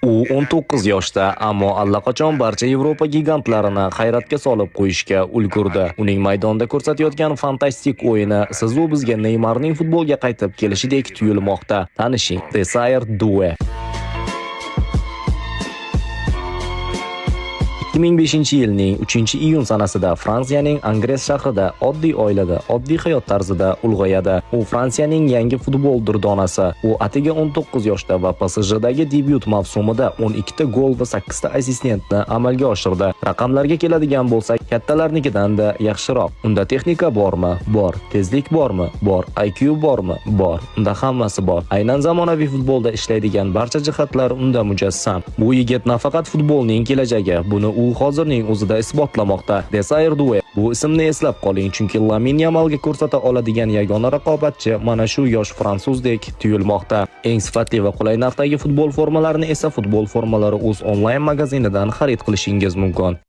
U 19 yoshda, ammo allaqachon barcha Yevropa gigantlarini hayratga solib qo'yishga ulgurdi. Uning maydonda ko'rsatayotgan fantastik o'yini sizu bizga Neymarning futbolga qaytib kelishidek tuyulmoqda. Tanishing, Desire Due. 2005-yilning 3-iyun sanasida Fransiyaning Angres shahrida oddiy oilada, oddiy hayot tarzida ulg'ayadi. U Fransiyaning yangi futbol durdonasi. U atigi 19 yoshda va PSJdagi debyut mavsumida 12 ta gol va 8 ta assistentni amalga oshirdi. Raqamlarga keladigan bo'lsak, kattalarnikidan-da yaxshiroq. Unda texnika bormi? Bor. Tezlik bormi? Bor. IQ bormi? Bor. Unda hammasi bor. Aynan zamonaviy futbolda ishlaydigan barcha jihatlar unda mujassam. Bu yigit nafaqat futbolning kelajagi, buni u hozirning o'zida isbotlamoqda. Desire Due. Bu ismni eslab qoling, chunki Lamin Yamalga ko'rsata oladigan yagona raqobatchi mana shu yosh fransuzdek tuyulmoqda. Eng sifatli va qulay narxdagi futbol formalarini esa Futbol formalari o'z onlayn magazinidan xarid qilishingiz mumkin.